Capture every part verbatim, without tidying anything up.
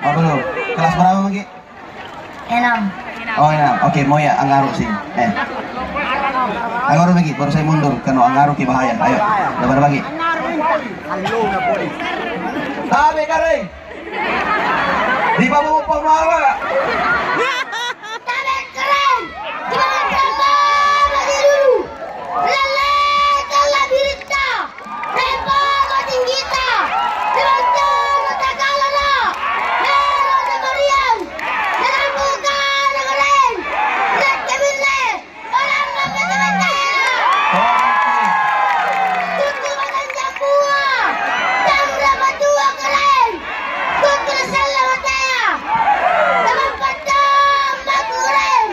Oh, belum. Kelas berapa maki? Enam. Oh, enam. Oke, mau ya, angngaru sih. Eh. Angngaru maki, baru saya mundur. Kanu angngaru ki bahaya. Ayo, lebar bagi. Tabe kare. Di bawah pemawa. Tabe kare. Di bawah pemawa dulu. Lele kala diritta. Repo tinggita, ri wattunna takalana, ero' namariang, narampoka nagareng, nakke minne, orang mangkata-kataya. Tuttu batang jambua, tamra batua gareng, tuttu ri sella mataya, tamampa tomma kureng,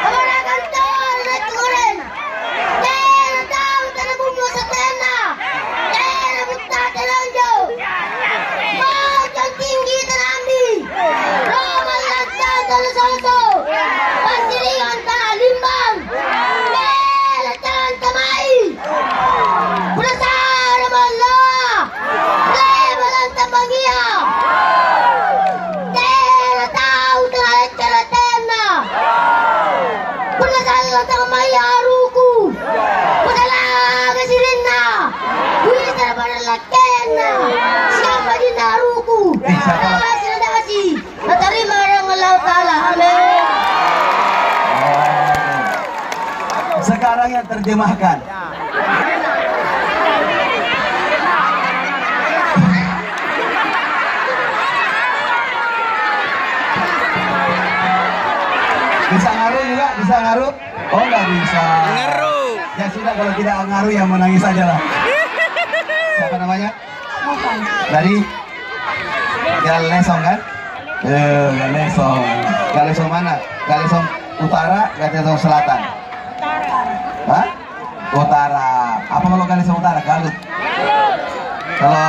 kamara kantoro nakureng. Tena tau tena bumbu setenna. Tena butta tena anjo. Bocong tinggi tena ambi. Roma lantang tena soso. Pasirian tena limbang. Bela tena tamai. Punna sare balloa. Lebalang tambangia. Tena tau tena leccere tenna. Punna sallo tau mai aruku. Punna laga sirinna. Witara pada lakkenna. Siapa di naruku. Dasi, dasi. Natarima orang Allah Ta'ala. Amin. Sekarang yang terjemahkan. Bisa ngaru juga, bisa ngaru? Oh, nggak bisa. Ngaru. Ya sudah, kalau tidak ngaru, ya menangis saja lah. Siapa namanya? Dari Jalan Lesong, kan? Eh, Jalan Lesong. Jalan Lesong mana? Jalan Lesong Utara, Jalan Lesong Selatan? Hah? Utara. Apa kalau Jalan Lesong Utara? Galut. Kalau